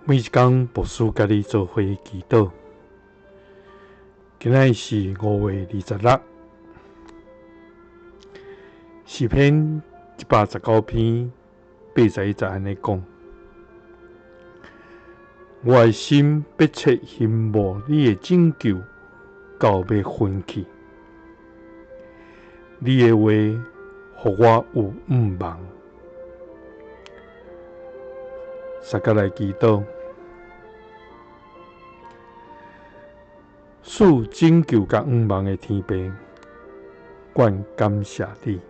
每一工牧師佮你做伙祈禱。今仔是5月26，詩篇119篇81節按呢講：我的心迫切欣慕你的拯救，到欲昏去。你的話，予我有向望。相佮來祈禱，賜拯救佮向望的天父，阮感謝你。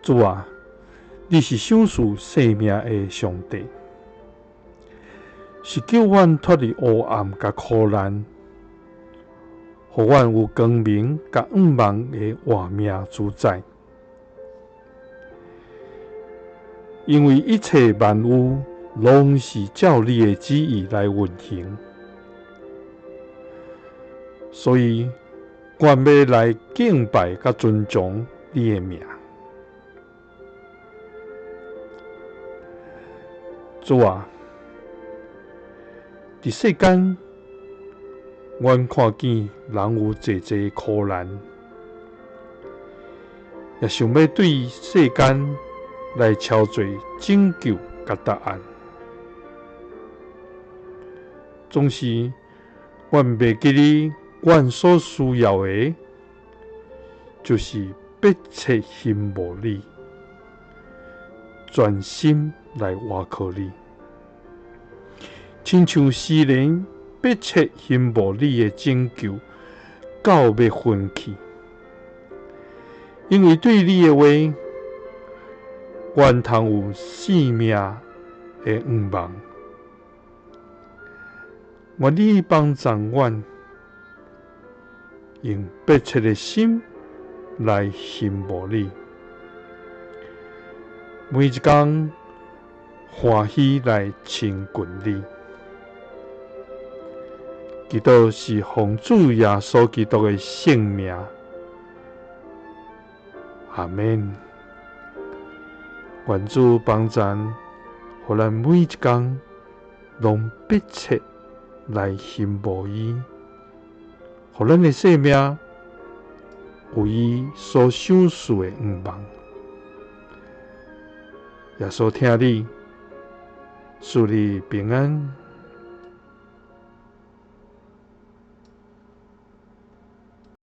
主啊，你是賞賜生命的上帝，是救阮脫離黑暗佮苦難，予阮有光明佮向望的活命主宰。因為一切萬有攏是照你的旨意來運行，所以阮欲來敬拜佮尊崇你的名。主啊，佇世間，阮看見人有濟濟苦難，也想欲對世間來撨找拯救佮答案。總是，阮袂記得，阮所需要的，就是迫切欣慕你，全心來倚靠你，親像詩人迫切欣慕你的拯救，到欲昏去。因為對你的話，阮通有生命的向望。願你幫助阮，用迫切的心來欣慕你，每一工歡喜來親近你。祈禱是奉主耶穌基督的聖名。阿們。願主幫贊，予咱每一工攏迫切來欣慕伊，予咱的生命有伊所賞賜的向望。耶穌疼你，賜你平安。